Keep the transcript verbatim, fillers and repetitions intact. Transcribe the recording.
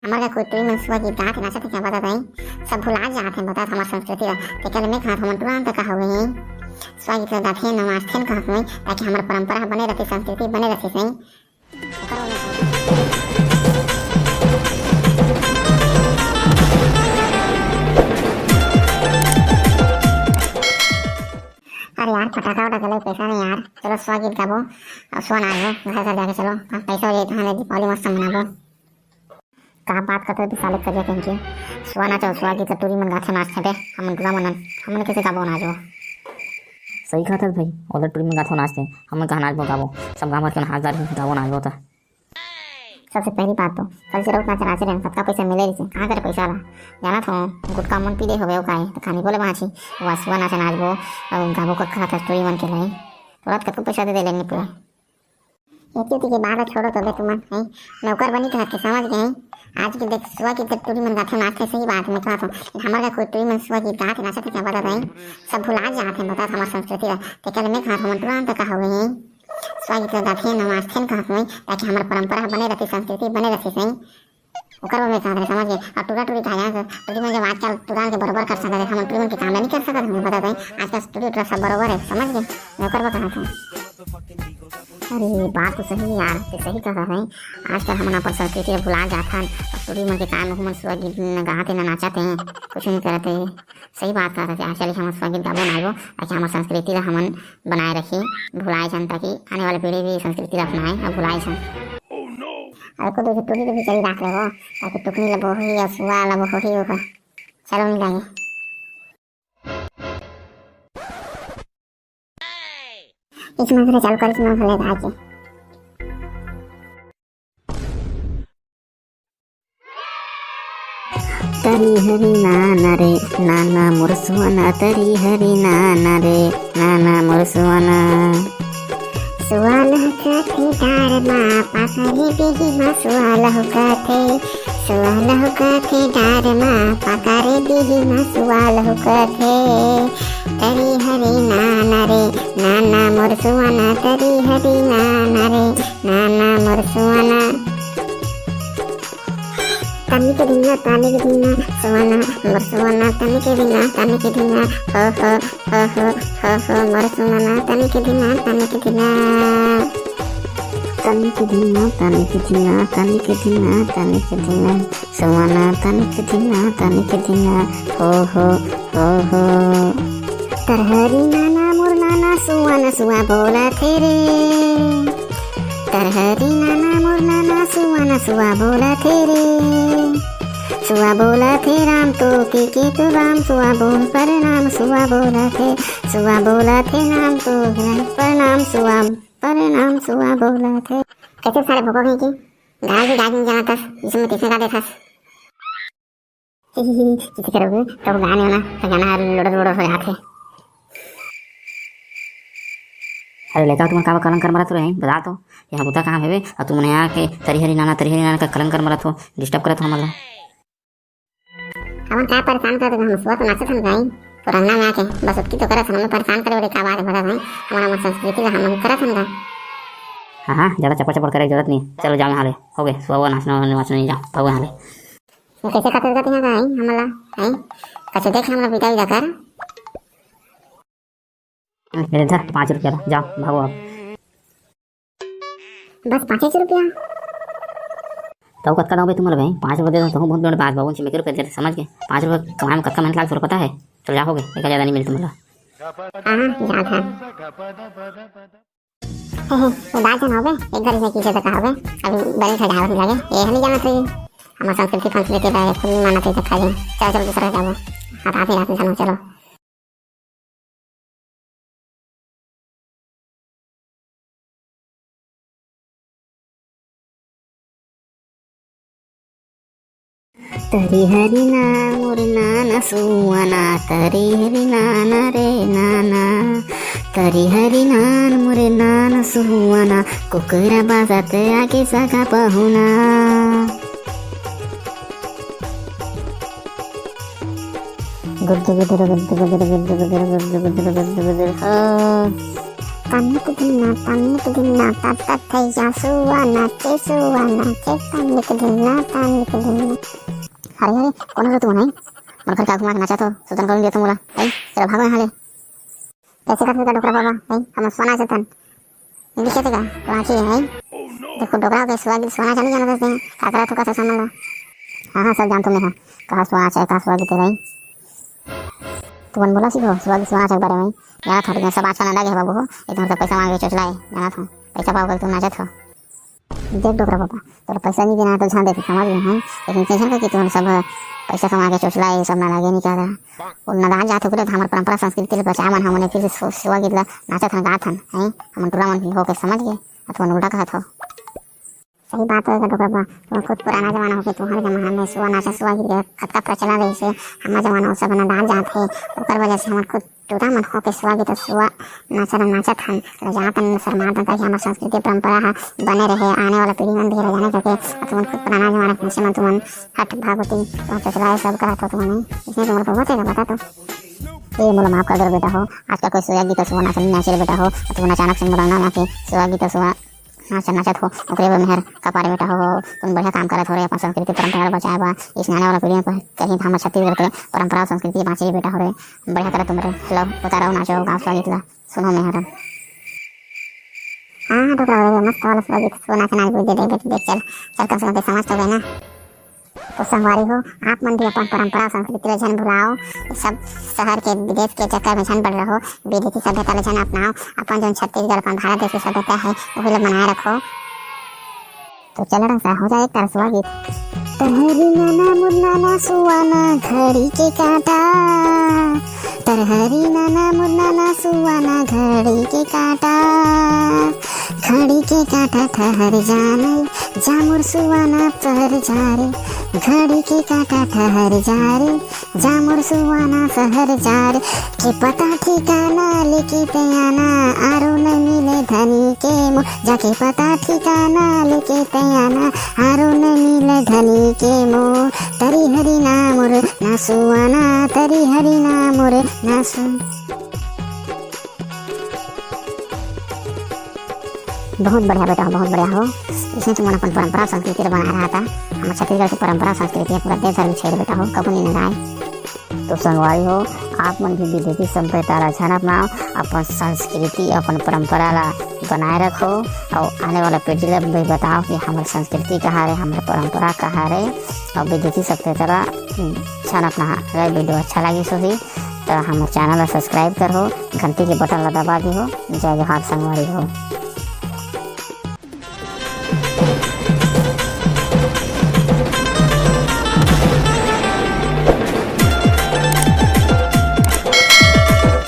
हमर का कोई टूरी मन सुआ गीत गात हे, नाचत हे का, बता दाई? सब भुला जात हे, बता हमर संस्कृति ला। तेकर ले मैं कहत हंव, हमन टूरा मन तो का होगे हे, सुआ गीत ला गाथे न, नाचथे न कहत हंव, ताकि हमर परंपरा ह बने रथे, संस्कृति बने रथे सही। अरे यार, फटाका वटाका ले पैसा नहीं यार, चलो सुआ गीत गाबो, अउ सुआ नाचबो, घर घर जाके चलो, पैसा हो जाए तो हाँ, दीपावली मस्त मनाबो। का बात करत हस बे साले करिया कहीं के? सुआ नाच अउ सुआ गीत ला टूरी मन गाथे नाचथे बे, हमन टूरा मन, हमन कैसे गाबो नाचबो? सही कहत हस भाई, ओला टूरी मन गाथे नाचथे, हमन कहाँ नाचबो गाबो? सब गाँव भर के हाथ डार के गाबो नाचबो त। सबसे पहली बात तो कल से राउत नाच नाचे रहेन, सबका पैसा मिले रहिसे, कहाँ करे पैसा ला? जानत हो, गुटखा मन पी ले होवे, ओ काय, त खानी बोले बाँची, वो सुआ नाच नाचबो, अउ गाबो का कहत हस टूरी मन के लाई, तोला त कतको पैसा दे दे लेंगे पूरा। एती ओती के बात ला छोड़ो तो बे तुमन, हैं? नौकर बनी कहत के समझ गए, हैं? आज के देख सुआ गीत टूरी मन गाथे नाचथे, सही बात मैं कहत हंव, लेकिन हमर का कोई टूरी मन सुआ गीत गात हे नाचत हे का, बता दाई? सब भुला जात हे, बता हमर संस्कृति ला। तेकर ले मैं कहत हंव, हमन टूरा मन तो का होगे हे, सुआ गीत ला गाथे न, नाचथे न कहत हंव, ताकि हमर परंपरा ह बने रथे, संस्कृति बने रथे सही। ओकर बर मैं कहत रहें, समझ गे? अउ टूरा टूरी कहा जाए, टूरी मन जब आजकल टूरा के बरोबर कर सकत हे, हमन टूरी मन के काम ला नहीं कर सकत हन, बता दाई? आजकल टूरी टूरा सब बरोबर हे, समझ गे? मैं ओकर बर कहत हंव। अरे, बात तो सही हे यार, ते सही कहत हस। आजकल हमन अपन संस्कृति ला भुला जात हन, अउ टूरी मन के काम में हमन सुआ गीत न गात हे, न नाचत हे, कुछ नहीं करत हे। सही बात कहत हस, आजकल हमन सुआ गीत गाबो नाचबो, ताकि हमर संस्कृति ला हमन बनाए रखी, भुलाए झन, ताकि आने वाला पीढ़ी भी संस्कृति ला अपनाए अउ भुलाए झन। अउ को दो टूरी भी चली राख लेबो, ताकि टुकनी ला बोही अउ सुआ ला बोही ओकर। चलो नहीं लागे। इस मंत्र चालू कर, इस मंत्र ले आके। तरी हरी नाना रे, नाना मोर सुअना, तरी हरी नाना रे, नाना मोर सुअना। सुआ लहुकाथे डार मा, पाका रे बिही मा सुआ लहुकाथे। सुआ लहुकाथे डार मा, पाका रे बिही मा सुआ लहुकाथे। तरी हरी नाना रे, नाना मोर सुअना, तरी हरी नाना रे, नाना मोर सुअना। तनिक धिना, तनिक धिना, सुअना, मोर सुअना, तनिक धिना, तनिक धिना, हो, हो, हो, हो, हो, हो, मोर सुअना, तनिक धिना, तनिक धिना। तनिक धिना, तनिक धिना, तनिक धिना, तनिक धिना, सुअना, तनिक धिना, तनिक धिना, हो, हो, हो, हो। तरहरी नाना मोर नाना सुअना सुआ बोलथे रे। तरहरी नाना मोर नाना सुअना सुआ बोलथे रे। सुआ बोलथे राम तो के के तो राम सुआ बोल प्रणाम सुआ बोलथे। सुआ बोलथे राम तो के प्रणाम सुआ प्रणाम सुआ बोलथे। कैसे सारे भोको गई की? गाय भी गाय नहीं जानतस, जिसमें तीसरे का देखस। ही, ही, ही, किसी करोगे, तो गाने वाला तो गाना लोडर लोडर हो जाते। अरे लइका, तुमन काबर कलंकर मरत रहे, बता तो, यहाँ बुता कहाँ भेबे, और तुमन यहाँ के तरी हरी नाना, तरी हरी नाना का कलंकर मरत हो, डिस्टर्ब करत हो हमला। हमन का परेशान करत, हम सुआ तो नाचत हन गाई, पुरंगना में आके, बस उतकी तो करत हन, हमन परेशान करे वाले का बात है, बता भाई, हमारा, हमारा संस्कृति ला हमन करत हन गा। हाँ, हाँ, ज्यादा चपड़ चपड़ करे जरूरत नहीं, चलो जाओ यहाँ ले, हो गए, सुआ हुआ नाचना, नाचना नहीं, जाओ, भागो यहाँ ले। ये कैसे खतर करती है भाई, हमला, हैं? कैसे देख हमला बेटा इधर कर। ये धर, पाँच रुपया ला, जाओ, भागो अब। बस पाँच रुपया? तो कतका दो बे तुमला भाई, पाँच रुपया दे दो, तो बहुत बड़े बात बाबू जी, मैं रुपया दे, समझ गए? पाँच रुपया कमाए में कतका मेहनत लाग, थोड़ा पता है? चल जाओगे, एक हजार नहीं मिलता मतलब। हाँ, जात है। हे, हे, उदास झन होबे, एक घड़ी में किसे तो कहोगे, अभी बड़ी ठंडा नहीं लगे, ये हम ही जानत रही। हमार संस्कृति फंस्कृति रहे, खुद नहीं मानत रही, तो खा जाए। चलो, चलो, दूसरा जाओ। हाथ, हाथ नहीं, हाथ नहीं, चलो। तरी हरी नान मोर नाना सुअना, तरी हरी नान रे नाना। तरी हरी नान मोर नाना सुअना, कुकरा बाजत आगे सगा पहुना। गुदुर गुदुर गुदुर गुदुर गुदुर गुदुर गुदुर गुदुर गुदुर गुदुर गुदुर। ओ, तनिक दिन ना, तनिक दिन ना, ता, ता, थैया सुआ नाचे, सुआ नाचे, तनिक दिन ना, तनिक दिन ना। अरे, अरे, कोन हरे तुमन, हई? मोर घर का घुमा के नाचत हो, सुतन करूँ दे तुम मोला, हई? चलो भागो यहाँ ले। कैसे करते का डोकरा बाबा, हई? हम सुआ नाचत हन। ये दिखे का? तो आँखी है, हई? देखो डोकरा के सुआ गीत सुआ नाचा नहीं जानत हस, का करत हो, का समझ ला? हाँ, हाँ, सब जानत हो मैं, हाँ। कहाँ सुआ नाचा है, कहाँ सुआ गीत है, हई? तुमन मोला सीखो, सुआ गीत सुआ नाचा के बारे में। जानत हो, लेकिन सब अच्छा ना लगे बाबू हो, ये तुम्हारे सब पैसा मांगे चोचला है, जानत हो, पैसा पाओ कर तुम नाचत हो। देख डोकरा बाबा, तोला पैसा नहीं देना है तो झन देते, समझ गए हैं, लेकिन tension का कि तुमन सब पैसा कमा के चोचला है, ये सब ना लगे नहीं कह रहा। वो नदान जात हो, हमारे परंपरा संस्कृति ले बचाए मन, हमने फिर से सु-, सुआ गीत ला नाचत हन, गात हन, हैं? हम टूरा मन होके समझ गए, अब तुमन उल्टा कहत हो। सही बात है डोकरा बा, तुम खुद पुराना जमाना होके तुम्हारे जमाना में सुआ नाचा, सुआ गीत के कतका प्रचलन रहिस हे, हमार जमाना वो सब नदान जात है, ओकर वजह से हमन खुद टूरा मन होके सुआ गीत, सुआ नाचा ला नाचत हन, लजात हन, शर्मात हन, ताकि हमार संस्कृति परंपरा ह बने रहे, आने वाला पीढ़ी मन भी रह जाने करके। अब तुमन खुद पुराना जमाना के, मन तुमन हट भागोती, तुमन चोचला सब करत हो तुमन, इसने तुम्हारे को होते बता तो। ए मोला माफ कर दो बेटा हो, आजकल कोई सुआ गीत सुआ नाचा नहीं नाचे रे बेटा हो, तुमन अचानक से मोला ना आके सुआ गीत सुआ नाच नाचत हो, ओकरे बर मेहर कपारे बेटा हो, तुम बढ़िया काम करत हो रे, अपन संस्कृति परंपरा ला बचाए बर। इसने आने वाला पीढ़ी में कहीं हमर छत्तीसगढ़ के परंपरा अउ संस्कृति बाँचे बेटा हो रे। बढ़िया करत तुम रे, लो उतारो नाचो, गाओ सुआ गीत ला, सुनो मेहर। हाँ, हाँ, डोकरा हो रे, मस्त वाला सुआ गीत, सुआ नाच नाच बुझ दे, देख, देख, चल, चल, कम से कम समझ तो गए ना। तो संगवारी हो, आप मन भी अपन परंपरा संस्कृति ला झन भुलाओ, सब शहर के विदेश के चक्कर में झन पड़ रहो, विदेशी सभ्यता ला झन अपनाओ, अपन जोन छत्तीसगढ़ अपन भारत देश के सभ्यता है, वही ला बनाए रखो। तो चल रंग हो जाए एक तरह सुआ गीत। तरहरी नाना मुर नाना सुआना घड़ी के काटा, तरहरी नाना मुर नाना सुआना घड़ी के काटा, घड़ी के काटा ठहर जाने, जा मोर सुआना पर जा रे, घड़ी के काटा ठहर जा रे, जा मोर सुआना शहर जा रे। के पता ठिकाना लेके तैयाना, आरो न मिले धनी के मोर, जाके पता ठिकाना लेके तैयाना, आरो न मिले धनी के मोर। तरी हरी ना मोर ना सुआना, तरी हरी ना मोर ना सु- बहुत बढ़िया बेटा, बहुत बढ़िया हो। इसने तुमन अपन परंपरा संस्कृति ला बनाए रहा था। हमर छत्तीसगढ़ के परंपरा संस्कृति है, पूरा देश भर में छेड़ बेटा हो, कबू नहीं नंगाए। तो संगवारी हो, आप मन भी विदेशी सभ्यता ला झन अपनाओ, अपन संस्कृति, अपन परंपरा ला बनाए रखो, और आने वाला पीढ़ी ला भी बताओ कि हमर संस्कृति कहाँ रे, हमर परंपरा कहाँ रे, और विदेशी सभ्यता ला झन अपनाओ। अगर video अच्छा लगिस होही, तो हमर channel ला subscribe करहो, घंटी के button ला दबा दिहो। जय जोहार संगवारी हो।